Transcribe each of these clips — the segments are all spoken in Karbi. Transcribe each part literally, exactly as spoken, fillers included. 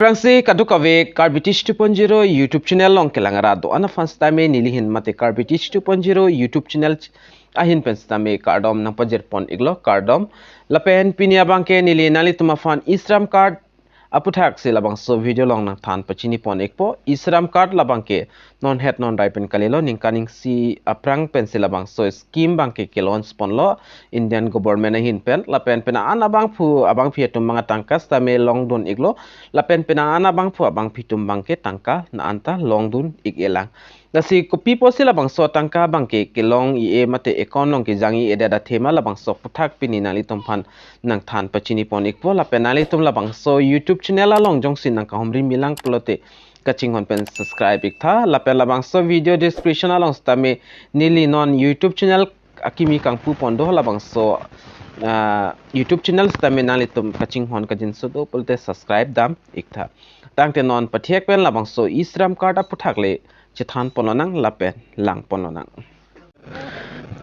Aphrangsi kadokave Karbi Teach two point zero YouTube channel along kelang arat do-an aphan sitame nelihin mate Karbi Teach two point zero YouTube channel ch-, ahin pen sitame kardom nangpajir pon iklo, kardom. Lapen pini abangke neli nanglitum aphan e-Shram card aputhaksi labangso video along nangthan pachini pon ikpo. E-Shram card labangke non het non rai pen kalilo, ningkan isi aphrang pensi labangso scheme abangke ke-launch ponlo Indian government ahin pen. Lapen penang an abangphu abangphi atum abang atangka sitame longdun iklo. Lapen penang an abangphu abangphi atum abangke tangka na anta longdun ik-elang. Lasi kopi pusi labangso tangka abangke kelong i-e mate account along kejang i-edet athema labangso aputhak pini nanglitum aphan nangthan pachini pon ikpo. Lapen nanglitum labangso YouTube channel along jongsi nangkahumri milang pulote kachinghon pen subscribe iktha. Lapen labangso video description along sitame neli non YouTube channel akimi kangpu pon do, labangso, ah, YouTube channel sitame nanglitum kachinghon kajinso do pulote subscribe dam iktha. Tangte non pathek pen labangso e-Shram card aputhak le chethan ponlonang lapen lang ponlonang.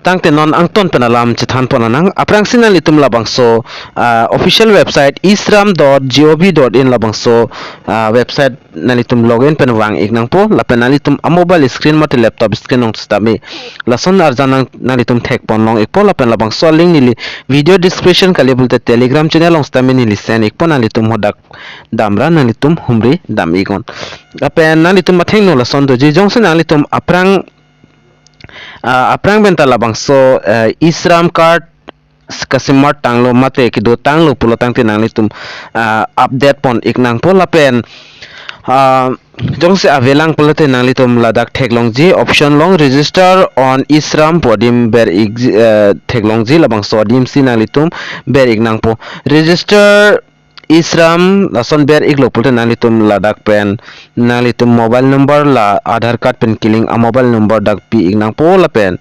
Tangte non angton pen alam chethan ponlonang. Aphrangsi nanglitum labangso, ah, official website e-shram dot gov dot in labangso, ah, website nanglitum login pen vang ik nangpo. Lapen nanglitum a-mobile screen mate laptop screen along sitame lason arjan nang nanglitum thek ponlong ikpo. Lapen labangso link neli video description kali pulote Telegram channel along sitame neli send ikpo, nanglitum hadak damra nanglitum humri dam iknon. Lapen nanglitum athengno lason doji, jongsi nanglitum aphrang, ah, aphrang pen ta labangso, eh, e-Shram card s-, kasemar tanglo mate kedo tanglo pulo tangte nanglitum, ah, update pon ik nangpo. Lapen, ah, jongsi avelang pulote nanglitum ladak theklongji option along register on e-Shram pu adim ber ik, eh, theklongji, labangso adim si nanglitum ber ik nangpo. Register e-Shram lason ber iklo pulote nanglitum ladak pen nanglitum mobile number la Aadhaar card pen kelink a-mobile number dak pi ik nangpo. Lapen,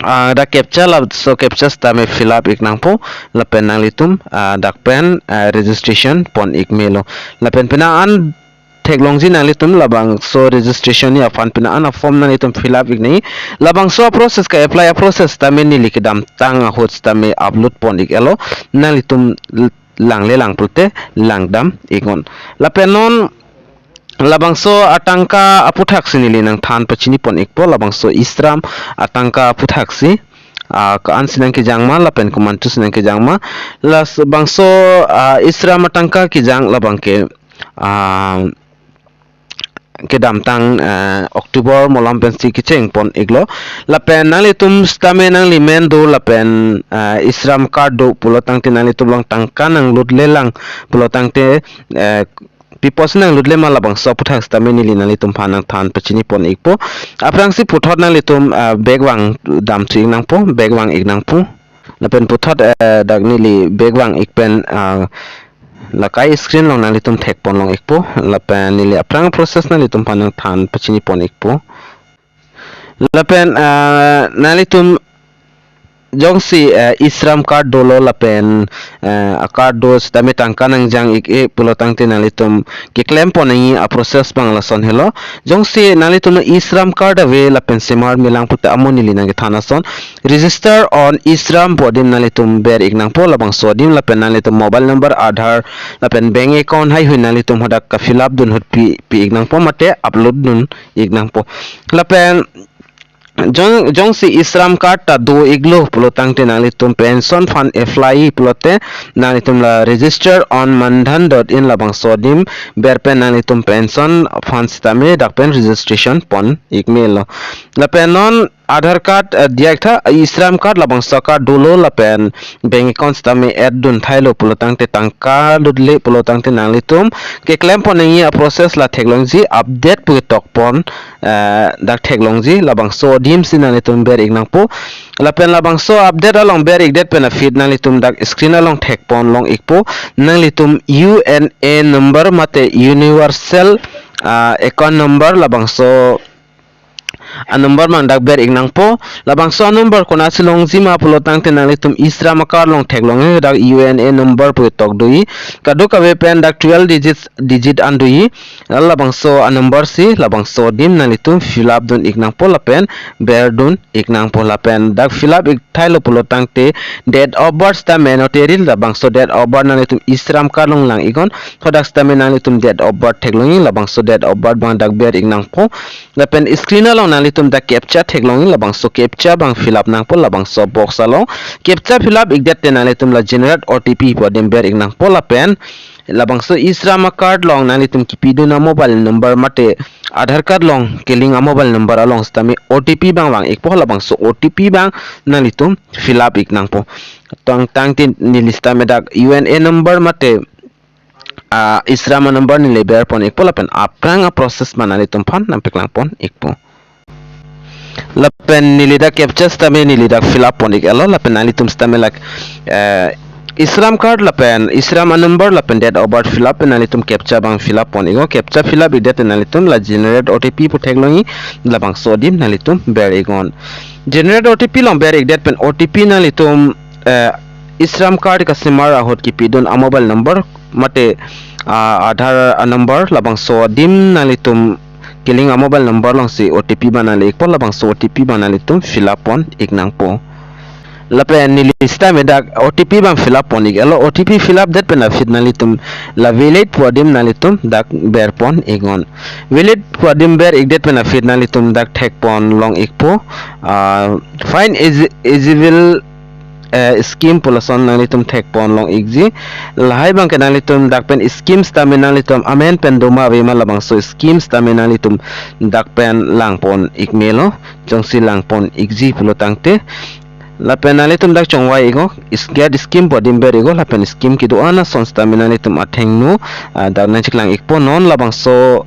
ah, dak captcha, laso captcha sitame fill up ik nangpo. Lapen nanglitum, ah, dak pen, ah, registration pon ik melo. Lapen penang an theklongji nanglitum labangso registration ni aphan penang an a-form nanglitum fill up ik nangji. Labangso a-process ka-apply a-process sitame neli kedamtang ahut sitame upload pon ik-elo, nanglitum l-, langle lang pulote lang dam iknon. Lapen non labangso atangka aputhaksi neli nangthan pachini pon ikpo, labangso e-Shram atangka aputhaksi, ah, ko-ansi nangkejang ma lapen komantusi nangkejang ma. Labangso, ah, e-Shram atangka kejang labangke, ah, kedamtang, eh, October malom pensi kecheng pon iklo. Lapen nanglitum sitame nanglimen do lapen, eh, e-Shram card do pulo tangte nanglitum along tangka nanglut lelang pulo tangte, eh, pi pusi nanglut le ma, labangso aputhak sitame neli nanglitum aphan nangthan pachini pon ikpo. Aphrangsi puthot nanglitum, eh, back vang damthu ik nangpo, back vang ik nangpo. Lapen puthot, eh, dak neli back vang ik pen, ah, lakai screen along nanglitum thek ponlong ikpo. Lapen neli aphrang process nanglitum aphan nangthan pachini pon ikpo. Lapen, ah, nanglitum jongsi, eh, e-Shram card dolo lapen, eh, a-card do sitame tangka nangjang ik-e pulo tangte nanglitum keklem pon nangji a-process abang lason helo. Jongsi nanglitum e-Shram card ave lapen semar melang pulote amo neli nangkethan ason, register on e-Shram pu adim nanglitum ber ik nangpo, labangso adim lapen nanglitum mobile number, Aadhaar lapen bank account haihui nanglitum hadak ka-fill up dun ahut pi, pi ik nangpo mate upload dun ik nangpo. Lapen jong, jongsi e-Shram card ta do iklo pulo tangte nanglitum pension fund apply pulote nanglitum la register on Maan Dhan dot in labangso adim ber pen nanglitum pension fund sitame dak pen registration pon ik melo. Lapen non Aadhaar card, eh, diya iktha, e-Shram card labangso card dolo lapen bank account sitame add dun thailo pulo tangte tangka lut le pulo tangte nanglitum keklem pon nangji a-process la theklongji, update pu tok pon, eh, dak theklongji, labangso adim si nanglitum ber ik nangpo. Lapen labangso update along ber ikdet pen aphi nanglitum dak screen along thek ponlong ikpo, nanglitum U N A number mate universal, ah, account number labangso a-number abang dak ber-ik nangpo. Labangso a-number konatsi longji ma pulo tangte nanglitum e-Shram card along theklong, dak U N A number pu tok do-i. Kadokave pen dak twelve digits, digit an do-i. Labangso a-number si labangso adim nanglitum fill up dun-ik nangpo lapen berdun-ik nangpo. Lapen dak fill up-ik thailo pulo tangte date of birth sitame notary, labangso date of birth nanglitum e-Shram card along lang-iknon. Hadak sitame nanglitum date of birth theklongji, labangso date of birth abang dak ber-ik nangpo. Lapen screen along nanglitum dak captcha theklongji, labangso captcha abang fill up nangpo, labangso box along. Captcha fill up-ikdet te nanglitum la generate O T P pu adim ber-ik nangpo lapen labangso e-Shram card along nanglitum kipidun a-mobile number mate Aadhaar card along kelink a-mobile number along sitame O T P abang vang-ikpo, labangso O T P abang nanglitum fill up-ik nangpo. Tang tangte neli sitame dak U N A number mate, ah, e-Shram a-number neli berpon-ikpo lapen aphrang a-process abang nanglitum aphan nangpaklang pon-ikpo. Lapen neli dak captcha sitame neli dak fill up pon-ik-etlo, lapen nanglitum sitame lake, eh, e-Shram card lapen e-Shram a-number lapen date of birth fill up pen nanglitum captcha abang fill up pon-iknon. Captcha fill up-ikdet te nanglitum la generate O T P pu theklongji, labangso adim nanglitum ber-iknon. Generate O T P along ber-ikdet pen O T P nanglitum, eh, e-Shram card kasemar ahut kipidun a-mobile number mate, ah, Aadhaar a-number, labangso adim nanglitum kelink a-mobile number alongsi O T P abang nangle-ikpo, labangso O T P abang nanglitum fill up pon-ik nangpo. Lapen neli sitame dak O T P abang fill up pon-ik-etlo, O T P fill up-det pen aphi nanglitum la valid pu adim nanglitum dak berpon-iknon. Valid pu adim ber-ikdet pen aphi nanglitum dak thekpon long-ikpo, ah, find egi-, eligible, eh, scheme pu lason nanglitum thekpon long-ikji. Lahai abangke nanglitum dak pen scheme sitame nanglitum amen pen do ma ave ma, labangso scheme sitame nanglitum dak pen langpon-ik melo, jongsi langpon-ikji pulo tangte. Lapen nanglitum dak chongvai-iknon, is-, get scheme pu adim ber-iknon, lapen scheme kedo-an ason sitame nanglitum athengno, ah, dak nangcheklang-ikpo non, labangso,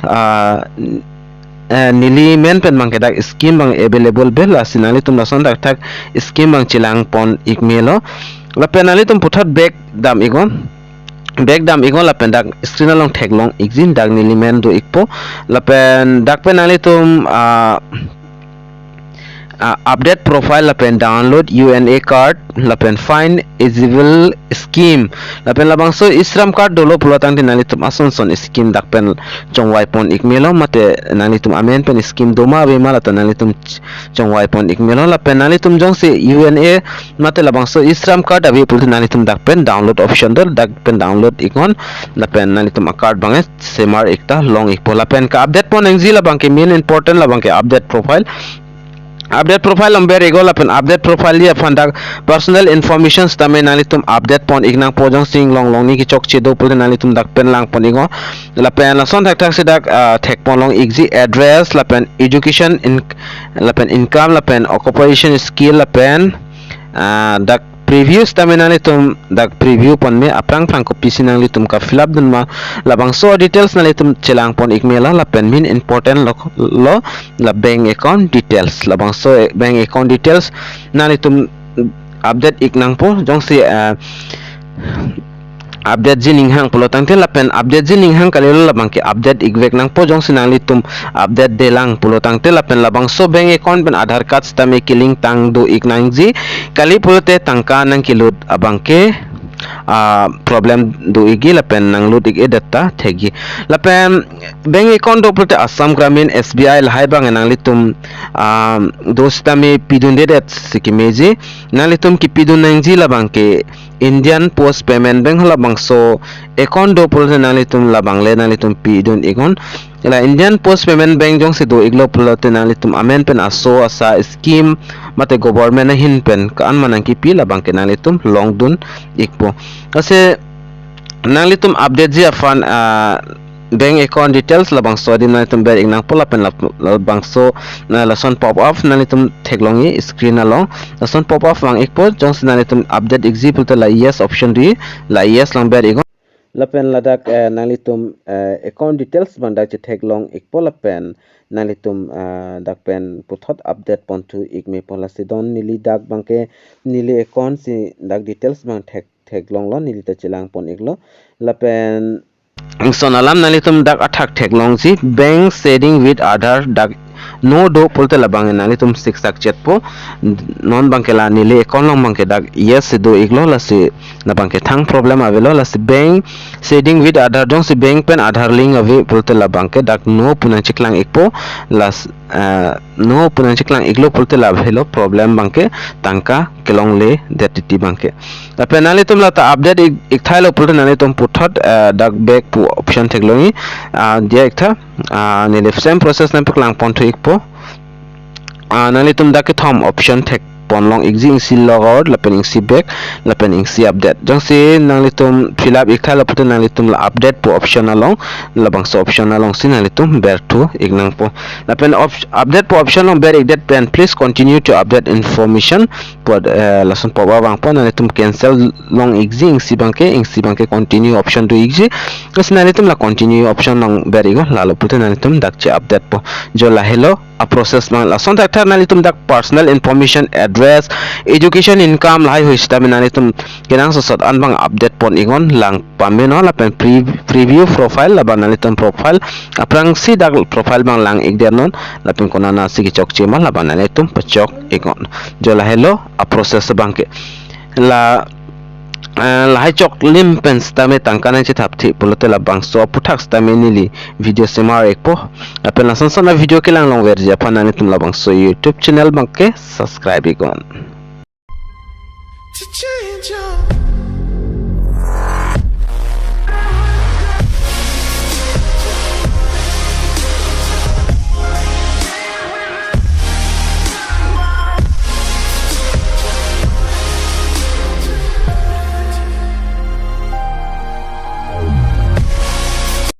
ah, eh, neli men pen abangke dak scheme abang available ave, lasi nanglitum lason dak thak scheme abang chelangpon-ik melo. Lapen nanglitum puthot back dam-iknon. Back dam-iknon lapen dak screen along theklong-ikji, dak neli men do-ikpo. Lapen dak pen nanglitum, ah, ah, update profile lapen download U N A card lapen find eligible scheme. Lapen labangso e-Shram card dolo pulo tangte nanglitum ason son scheme dak pen chongvaipon-ik melo, mate nanglitum amen pen scheme do ma ave ma, lata nanglitum ch-, chongvaipon-ik melo. Lapen nanglitum jongsi U N A mate labangso e-Shram card ave pulote nanglitum dak pen download option do, dak pen download-iknon. Lapen nanglitum a-card abang semar-ik ta long-ikpo. Lapen ka-update pon nangji labangke main important labangke update profile. Update profile along ber-iknon, lapen update profile-ji aphan dak personal information sitame nanglitum update pon-ik nangpo, jongsi inglong longni kechokche do pulote nanglitum dak pen langpon-iknon. Lapen lason thakthak si dak, ah, thekpon long-ikji, address lapen education in-, lapen income lapen occupation skill lapen, ah, dak preview sitame nanglitum dak preview pon me, aphrang aphrang kopisi nanglitum ka-fill up dun ma, labangso details nanglitum chelangpon-ik melo. Lapen main important lo, lo la bank account details, labangso, eh, bank account details nanglitum update-ik nangpo, jongsi, eh, update-ji ning hang pulo tangte. Lapen update-ji ning hang kalilo, labangke update-ikvek nangpo, jongsi nanglitum update-delang pulo tangte. Lapen labangso bank account pen Aadhaar card sitame kelink tang do-ik nangji, kali pulote tangka nangkelut abangke, ah, problem do-ikji, lapen nanglut-ik-edet ta thekji. Lapen bank account do pulote Assam Gramin, S B I lahai abang nanglitum, ah, do sitame pidundedet si kemeji, nanglitum kipidun nangji labangke Indian Post Payment Bank, halabangso account do pulote nanglitum labang le nanglitum pidun-iknon. La Indian Post Payment Bank jongsi do-iklo pulote nanglitum amen pen aso asa scheme mate government ahin pen ko-an ma nangkipi labangke nanglitum longdun-ikpo. Lasi nanglitum update-ji aphan, ah, bank account details labangso adim nanglitum ber-ik nangpo, lapen lab-, labangso, ah, lason pop up nanglitum theklongji screen along. Lason pop up vang-ikpo, jongsi nanglitum update-ikji pulote la yes option do, la yes along ber-iknon. Lapen ladak, eh, nanglitum, eh, account details abang dak chetheklong-ikpo lapen nanglitum, eh, dak pen puthot update ponthu-ik mepo. Lasi don neli dak abangke neli account si dak details abang thek, theklonglo, neli ta chelangpon-iklo. Lapen ingson alam nanglitum dak athak theklongji, bank setting with Aadhaar, dak no do pulote labang nanglitum siksak chetpo. Non abangke la neli account along abangke dak yes si do iklo, lasi labangke thang problem avelo, lasi bank seeding with Aadhaar, jongsi bank pen Aadhaar link ave pulote labangke dak no pu nangcheklang ikpo, las, eh, no pu nangcheklang iklo pulote la avelo problem abangke tangka kelongledet titi abangke. Lapen nanglitum la ta update ik, ikthailo pulote nanglitum puthot, eh, dak back pu option theklongji, ah, diya iktha, ah, neli same process nangpaklangponthu ikpo. Ah, nanglitum dak kethom option thekponlong ikji, isi log out, lapen isi back, lapen isi update. Jongsi nanglitum fill up ikthailo pulote nanglitum la update pu option along, labangso option alongsi nanglitum berthu iknangpo. Lapen op-, update pu option along ber ikdet pen, "Please continue to update information" pu, eh, lason pop up vangpo, nanglitum cancel long ikji, isi abangke, isi abangke continue option do ikji. Lasi nanglitum la continue option along ber iknon, lalo pulote nanglitum dak che-update po. Jo lahelo a-process abang. Lason thakthak nanglitum dak personal information, address, education, income lahaihui sitame nanglitum kenangsot sot an abang update pon iknon, lang pamenon, lapen pre-, preview profile, labang nanglitum profile aphrangsi dak profile abang lang ikdetnon, lapen konatsi kechokche ma labang nanglitum pachok iknon. Jo lahelo a-process abangke. La, eh, lahai choklim pen sitame tangka nangchethapthe pulote labangso aphuthak sitame neli video semar ikpo. Lapen lasonson a-video kelang longverji aphan nanglitum labangso YouTube channel abangke subscribe iknon.